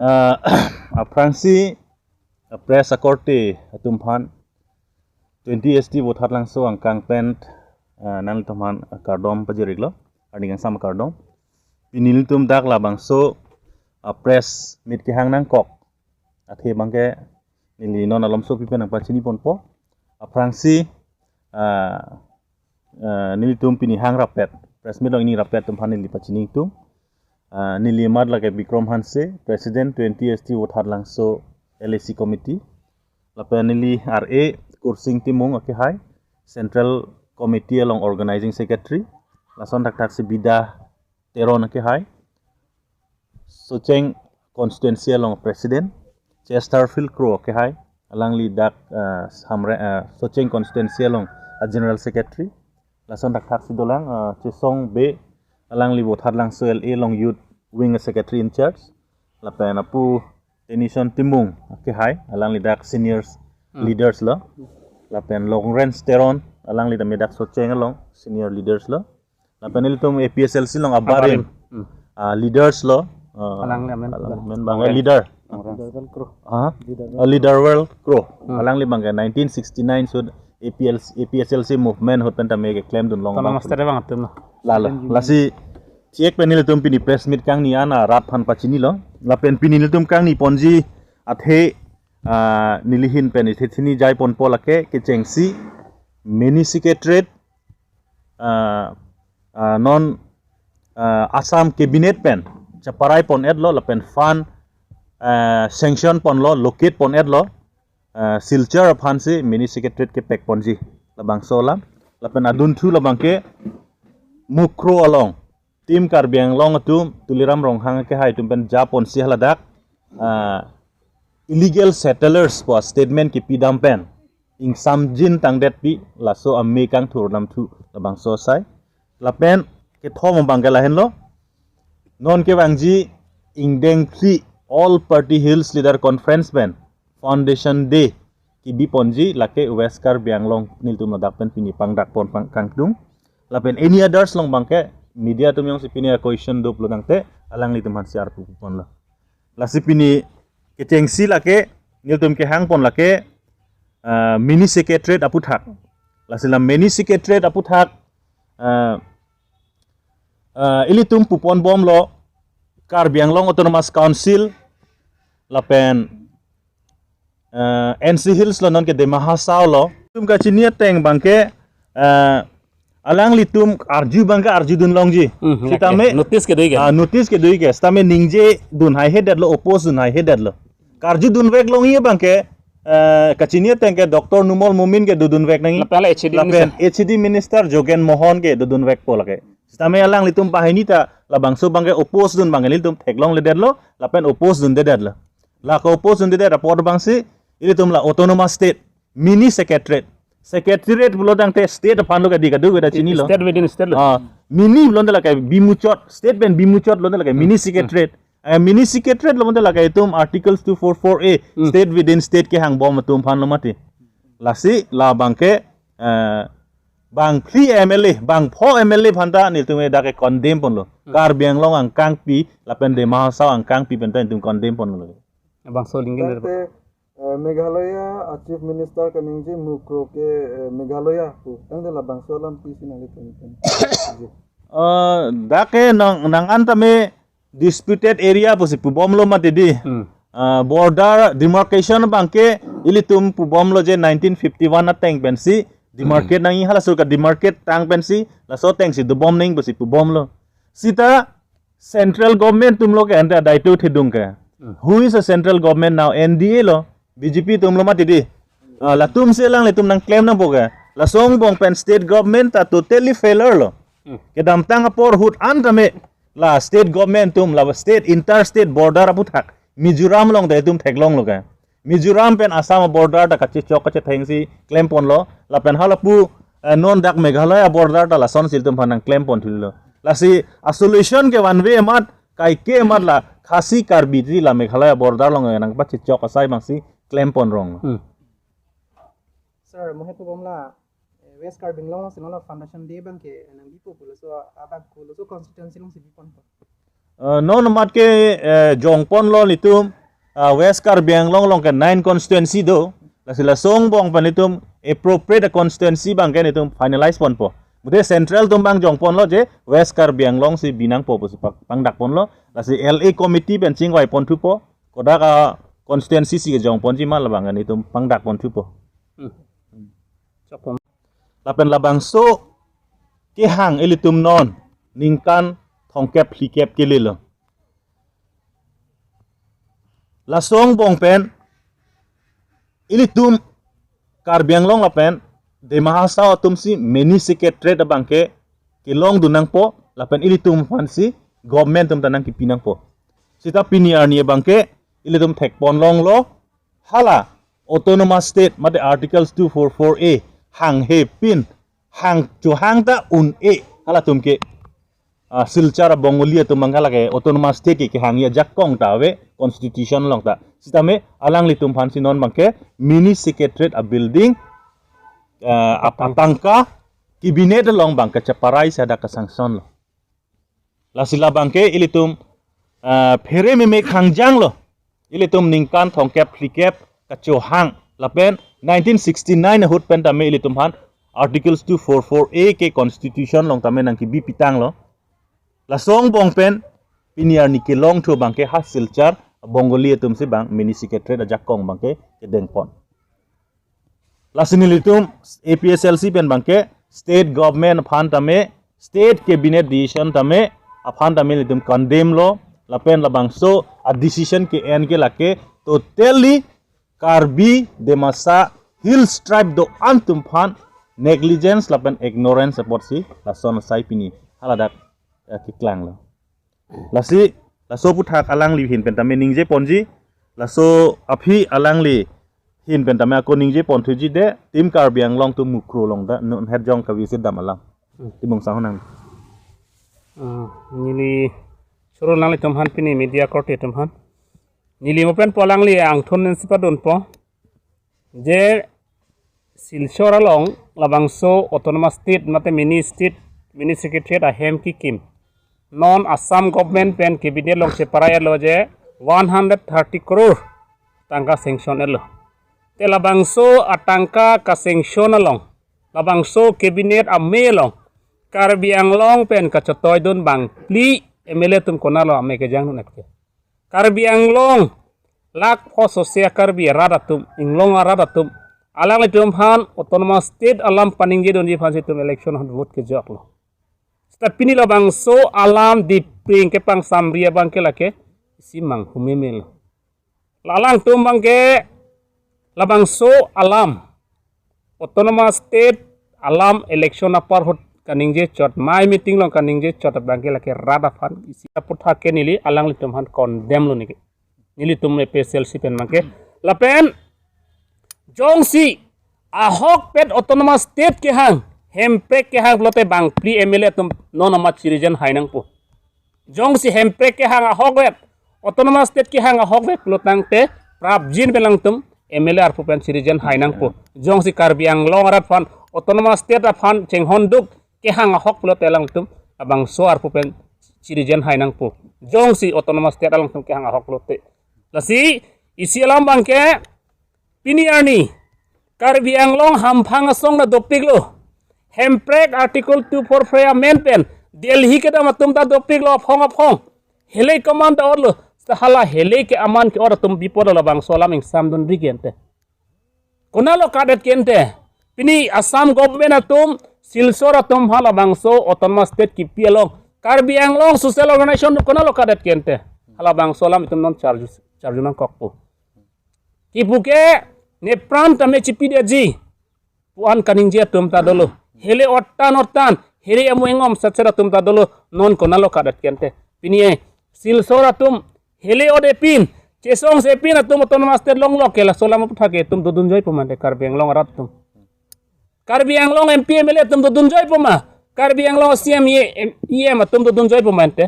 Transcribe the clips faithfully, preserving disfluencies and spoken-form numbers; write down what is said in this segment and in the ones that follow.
Ah, aphrangsi, ah, press akorte atum aphan twenty S T Vothatlangso angkang pen, ah, nanglitum aphan kardom pajir-iklo, arni kangsam kardom. Pini nelitum dak labangso, ah, press meet kehang nangkok athe abangke neli non alomsopi pen nangpachiniponpo. Aphrangsi, ah, ah, nelitum pini hang rapet, press meet along ingni rapet atum aphan neli pachini ingtung. Ah, neli amat lake Bikram Hanse, President twenty S T Vothatlangso L A C Committee. Lapen neli R A Kursing Timung akehai, Central Committee along Organizing Secretary. Lason thakthaksi Bida Teron akehai, Socheng Constituency along President, Chesterfield Kro akehai, alangli dak, ah, Hamre, ah, Socheng Constituency along a General Secretary. Lason thakthaksi dolang, ah, Chesong Bey, alangli Vothatlangso L A along Youth Wing Secretary in Charge. Lapen apu Tenison Timung akehai, alangli dak senior Hmm. leaders lo. Lapen Lawrence Teron, alangli tame dak Socheng along senior leaders lo. Lapen ilitum A P H L C along abarim, Abarim. Hmm. Ah, leaders lo. Ah, Alangli amen. Alangli amen bang, eh, leader. Leader World Kro. Ah? Leader Ah, World Leader World Kro. Hmm. Alangli abangke nineteen sixty-nine sut A P L C, A P H L C movement ahut pen tame keklemdun long Tala abang. Master abang atum lo. Lalo. Lasi thiek pen nelitum pini press meet kangni an arat aphan pachinilo. Lapen pini nelitum kangniponji athe, ah, neli ahin pen ithe chini jaiponpo lake kechengsi mini secretariat, ah, ah, non, ah, Assam Cabinet pen chaparaipon-etlo lapen fund, ah, sanction ponlo, locate pon-etlo, ah, Silchar aphansi mini secretariat kepekponji labangso alam. Lapen adunthu labangke Mukroh along Team Karbi Anglong atum Tuliram Ronghang akehai atum pen japonsi haladak, ah, illegal settlers pu statement kipidam pen ingsamjin tangdetpi laso ame kangthur lamthu labangso asai. Lapen kethom abangke lahenlo. Non kevangji ingdeng phli All Party Hills Leader Conference pen Foundation Day kibiponji lake West Karbi Anglong nelitum ladak pen pini pangdakpon pang kangtung. Lapen any others along abangke media atum jongsi pini a-question doplo tangte alanglitum aphansi arpu ponlo. Lasi pini kechengsi lake nelitum kehangpon lake, ah, mini secretariat aputhak. Lasi la mini secretariat aputhak, ah, ah, ilitum puponbomlo Karbi Anglong Autonomous Council lapen, ah, N C Hills lo, nonke Dima Hasao lo. Itum kachini ateng abangke, ah, alanglitum arju abangke arjudun longji. Hmm, Sitame lake. Notice kedoike. Ah, notice kedoike. Sitame ningjedun haihedetlo, oppose dun haihedetlo. Karjudunvek longji abangke, eh, kachini ateng ke Doctor Numal Momin ke dodunvek nangji. Lapen la H A D Lapen minister. H A D minister Jogen Mohan ke dodunvekpo lake. Sitame alanglitum banghini ta labangso abangke oppose dun abangke nelitum theklongledetlo, lapen oppose dundedetlo. La ke-oppose dundedet apot abangsi ilitum la autonomous state, mini secretariat. Secretariat pulo tangte state aphan lo kadi, kadokave ta chinilo. State within state lo. Ah, mini pulote lake bimuchot, state pen bimuchot pulote lake mini Hmm. secretariat. Eh, mini secretariat lo pulote lake itum Articles two four four A, Hmm. state within state kehangbom atum aphan lo mati. Lasi la abangke, eh, bang phli M L A, bangpho M L A aphan ta nelitum dak ke condemn ponlo. Hmm. Karbi Anglong angkangpi lapen Dima Hasao angkangpi pen ta itum condemn ponlo. Bangso lingin Tangte, eh, Meghalaya a Chief Minister kaningje Mukroh ke, eh, Meghalaya pu. Tangte labangso alam pisi nanglitum pen. Eh, dak ke nang, nang-an tame disputed area pusi pubomlo mati di. Hmm. Ah, border demarcation abangke ilitum pubomlo je nineteen fifty-one ateng pensi demarcate nangji, halaso ka-demarcate tang pensi laso atengsi dobom nangji pusi pubomlo. Sita central government atum lo ke ante adai tu thedung ke. Hmm. Who is a central government now? N D A lo, B J P atum lo mati di. Ah, latumsi alanglitum nangklem nangpo ke. Laso angbong pen state government ta totally failure lo. Hmm. Kedamtang apor ahut an tame la state government atum, la state, inter-state border aputhak Mizoram along ta itum theklonglo ke. Mizoram pen Assam border ta kachechok kachethengsi klemponlo. Lapen halapu, eh, non dak Meghalaya border ta lasonsi ilitum aphan nangklempon thulilo. Lasi a-solution ke one way amat, kaike amat la Khasi Karbi ti la Meghalaya border along nangpachechok asai abangsi klempon rong. Hmm. Sir, mo hepubom la, eh, West Karbi Anglong alongsi non la Foundation Day abangke nangbipo pulo, so abang ko lo so constituency alongsi biponpo. Uh, non amat ke uh, jongponlo nelitum uh, West Karbi Anglong along ke nine constituency do. Lasi laso angbong pen nelitum appropriate constituency abang ke nelitum finalize ponpo. Mate central atum abang jongponlo je West Karbi Anglong si binangpo pusi pangdakponlo. Lasi L A committee pen chingvaiponthupo. Kodak a constituency si kejongponji ma labang ke nelitum pangdakponthupo. Hmm. Lapen labangso kehang ilitum non ningkan thomkep phlikep kelelo. Laso angbong pen ilitum Karbi Anglong lapen Dima Hasao atum si mini secretariat abang ke kelongdun nangpo lapen ilitum aphan si government atum ta nangkipi nangpo. Seta pini arni abang ke ilitum thekponlonglo hala autonomous state mate Articles two four four A hanghe pin hang chohang ta un-e halatum ke uh, Silchar Bengali atum abang ke lake autonomous state ke kehangji ajakong ta ave constitution along ta. Sitame alanglitum aphan si non abang ke mini secretariat a building uh, apatangka cabinet along abang ke cheparai si hadak ke sanction lo. Lasi labang ke ilitum uh, phere meme khangjanglo. Ilitum ningkan thomkep phlikep kachohang lapen nineteen sixty-nine ahut pen tame ilitum aphan Articles two four four A ke constitution along tame nangkibi pitanglo. Laso angbong pen pini arni kelongthu abang ke ha Silchar Bengali atum si abang mini secretariat ajakong abang ke kedengpon. Lasi nelitum A P H L C pen abang ke state government aphan tame state cabinet decision tame aphan tame nelitum condemn lo lapen labangso a decision ke-en ke lake totally Karbi Dimasa Hills tribe do-an atum aphan negligence lapen ignorance apotsi lason asai pini haladak eh, keklanglo. Lasi laso aputhak alangli ahin pen tame ningjeponji, laso aphi alangli ahin pen tame ako ningjeponthuji de Team Karbi Anglong atum Mukroh along ta non herjong kavisit dam alam. Hmm. Timung sanghonang. Ah, neli choro nanglitum aphan pini media korte atum aphan. Neli mo pen po alangli angthun nen si padunpo. Je Silchar along labangso autonomous state mate mini state mini secretariat ahem kikim. Non Assam government pen cabinet along cheparai lo je one hundred thirty crore tangka sanction lo. Te labangso atangka ka sanction along labangso cabinet ame along Karbi Anglong pen kachotoi dun bang phli M L A atum konatlo ame kejang dun et ke. Karbi Anglong lak pho sose a Karbi arat atum, inglong arat atum, alanglitum aphan autonomous state alam paningje dunji aphan si itum election ahut vote kejok lo. Seta pini labangso alam dipring kepangsamri abang ke lake isi manghu meme lo. La alangtum abang ke labangso alam autonomous state alam election apor ahut kaningje chot, mai meeting along kaningje chot abang ke lake rat aphan isi aputhak ke neli alanglitum aphan condemn lo neke. Nelitum A P H L C pen abang ke. Lapen jongsi ahokpet autonomous state kehang, hemprek kehang pulote bang phli M L A atum non amat chirijen hai nangpo. Jongsi hemprek kehang ahokpet, autonomous state kehang ahokpet pulo tangte prapjin pen alangtum M L A arpu pen chirijen hai nangpo. Jongsi Karbi Anglong arat aphan autonomous state aphan chinghonduk kehang ahok pulote alangtum labangso arpu pen chirijen hai nangpo. Jongsi autonomous state alangtum kehang ahok pulote. Lasi isi alam abang ke pini arni Karbi Anglong hamphang asong ta dopiklo. Hemprek Article two four four A amen pen Delhi kedam atum ta dopiklo aphong aphong. Hele ke aman ta otlo. Seta hala hele ke aman ke-ot atum bipo labangso alam ingsamdunri ke ente. Konatlo kadet ke ente. Pini Assam government atum Silchar atum halabangso autonomous state kipi along Karbi Anglong social organization konatlo kadet ke ente. Halabangso alam itum non charju charju nangkokpo. Kipu ke nepran tame chipidetji pu-an kaningje atum ta dolo. Hele otan otan, hele amu engom setset atum ta dolo. Non konatlo kadet ke ente. Pini eh, Silchar atum hele ot-e pin, chesongse pin atum autonomous state longlo ke laso alam aputhak ke itum dodunjoipo ma ante Karbi Anglong arat atum. Karbi Anglong M P M L A atum dodunjoipo ma. Karbi Anglong C M E M, E M atum dodunjoipo ma ante.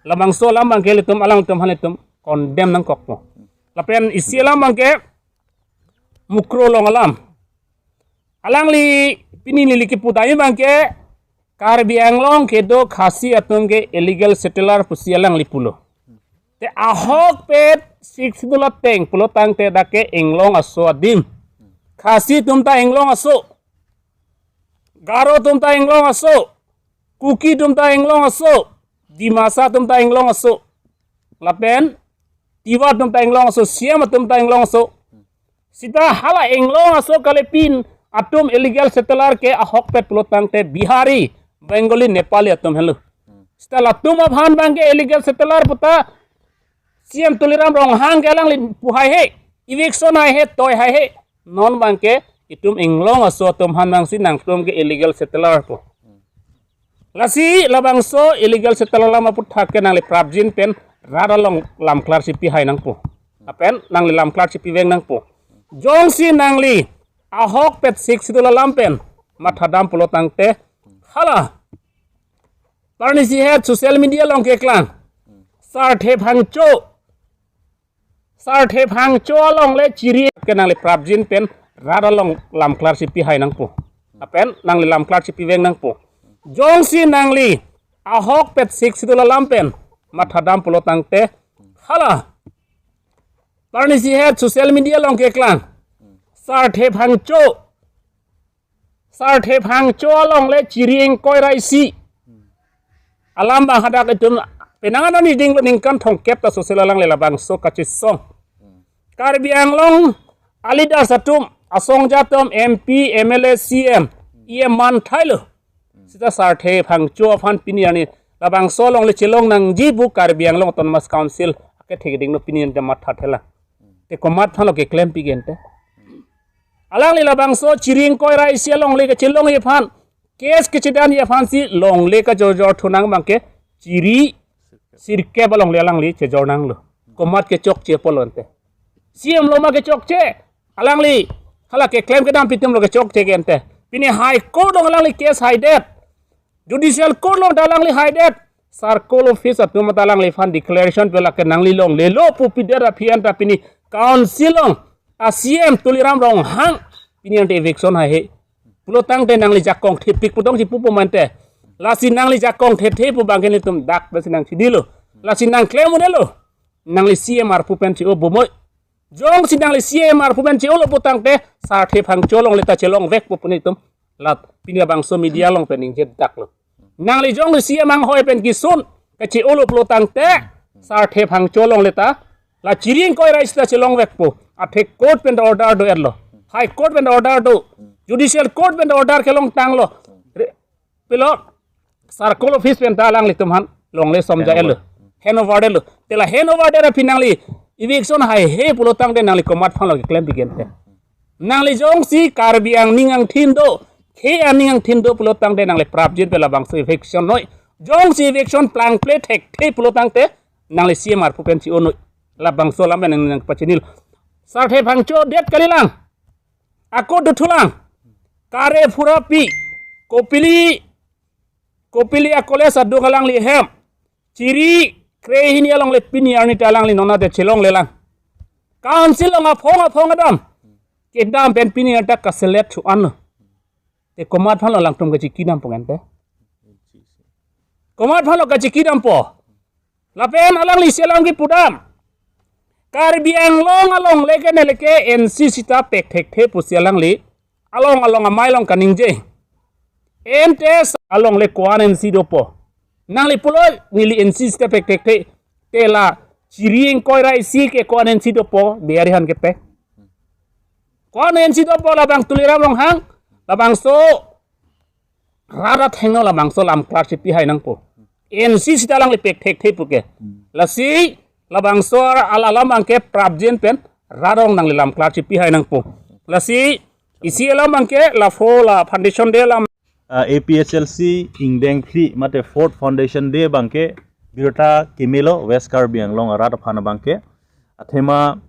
Labangso alam abang ke ilitum alangtum aphan ilitum condemn nangkokpo. Lapen isi alam abang ke Mukroh along alam. Alangli pini neli kipu dai abang ke Karbi Anglong kedo Khasi atum ke illegal settler pusi alangli pulo. Te ahokpet Sixth Schedule ateng pulo tangte dak ke inglong aso adim. Khasi atum ta inglong aso. Garo atum ta inglong aso. Kuki atum ta inglong aso. Dimasa atum ta inglong aso. Lapen Tiwa atum ta inglong aso, Siam atum ta inglong aso. Sita hala inglong aso kali pin atum illegal settler ke ahokpet pulo tangte Bihari, Bengali, Nepali atum helo. Sita latum aphan abang ke illegal settler puta C M Tuliram Ronghang ke alangli pu haihe, eviction haihe, toi haihe. Non abang ke itum inglong aso atum aphan abang si nangtum ke illegal settler pu. Lasi labangso illegal settler alam aputhak ke nangli prapjin pen rat along lam klar chipi hai nangpo. Lapen nangli lam klar chipi veng nangpo. Jongsi nangli ahokpet Sixth Schedule alam pen mathadam pulo tangte hala parnisi het social media along keklang Sarthe Phangcho, Sarthe Phangcho alongle chiri ke nangli prapjin pen rat along lam klar chipi hai nangpo. Lapen nangli lam klar chipi veng nangpo. Jongsi nangli ahokpet Sixth Schedule alam pen mathadam pulo tangte hala parnisi het social media along keklang Sarthe Phangcho, Sarthe Phangcho alongle chiri ingkoi ra isi alam abang hadak itum penang anani dinglo ningkan thomkep ta social alangli labangso kachesong. Karbi Anglong aleaders atum, asongja atum, M P, M L A, C M, E M man thailo. Sita Sarthe Phangcho aphan pini arni labangso alongle chelong nangji pu Karbi Anglong Autonomous Council akethe kedingno pini anta matha thela. Te komat aphanlo keklem pi ke ente? Alangli labangso chiri ingkoi ra isi alongle kechelongji aphan, case kechedanji aphan si longle kajorjor thunang abang ke chiri sirkep alongle alangli chejor nanglo. Komat kechokche pulo ente? C M lo ma kechokche? Alangli hala keklem kedam pi atumlo kechokche ke ente? Pini High Court along alangli case haidet. Judicial Court along ta alangli haidet. Circle Office atum ta alangliphan declaration pu lake nangli longlelo pu pidet aphi anta pini Council along a C M Tuliram Ronghang pini anta eviction haihe pulo tangte nangli jakong thepik pu tong si pupo ma ente? Lasi nangli jakong thethe pu abang ke netum dak pensi nangchedilo. Lasi nangklem un-elo. Nangli C M arpu pen che-o bomoi. Jongsi nangli C M arpu pen che-olo pulo tangte Sarthe Phangcho alongle ta chelongvekpo pu netum la pini labangso media along pen ningje daklo. Nangli jongsi C M anghoi pen kisun kache-olo pulo tangte Sarthe Phangcho alongle ta la chiri ingkoi ra isi ta chelongvekpo. Athe court pen order do-etlo. High Court pen order do. Judicial Court pen order kelongtanglo. Re-, pilo Circle Office pen ta alanglitum aphan longle somja-etlo. Hand over detlo. Te la hand over det aphi nangli eviction haihe pulo tangte nangli komat aphanlo keklem pi ke ente? Nangli jongsi Karbi angning angthin do, khei angning angthin do pulo tangte nangli prapjin pen labangso eviction noi. Jongsi eviction plangple thekthe pulo tangte nangli C M arpu pen che-o noi. Labangso alam pen nang, nangpachinilo. Sarthe Phangcho det kalilang. Ako dothulang. Kare phura pi. Kopili, Kopili a-college adung alangli hem. Chiri kre hini alongle pini arni ta alangli nonate chelonglelang. Council along aphong aphong adam kedam pen pini anta kaselet thu an. Te komat aphanlo alangtum kachiki dampo ke ente? Komat aphanlo kachiki dampo? Lapen alangli isi alam kipudam. Karbi Anglong alongle ke neleke N C C ta pek thekthe pusi alangli along along amei along kaningje. Ente sa alongle ko-an N C dopo? Nangli pulo neli N C sita pek thekthe. Te la chiri ingkoi ra isi ke ko-an N C dopo, Bihari aphan kepek? Ko-an N C dopo? Labang Tuliram Ronghang, labangso rat athengno labangso lam klar chipi hai nangpo. N C sita alangli pek thekthe puke. Lasi labangso al alam abang ke prapjin pen rat along nangli lam klar chipi hai nangpo. Lasi isi alam abang ke la pho la foundation day alam. Ah, A P H L C ingdeng phli mate fourth foundation day abang ke birta kimilo West Karbi Anglong arat aphan abang ke. Athema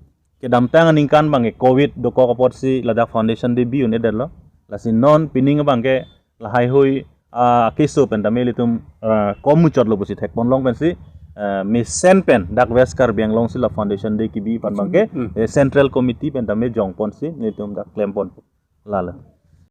kedamtang aningkan abang ke covid dokok apotsi ladak foundation day bi un-edetlo. Lasi non pining abang ke lahai hui, ah, keso pen tame ilitum, ah, kom muchotlo pusi thekponlong pensi, ah, mesen pen dak West Karbi Anglong si la foundation day kibi aphan abang ke, Hmm. eh, central committee pen tame jongponsi nelitum dak klempon. Lalo.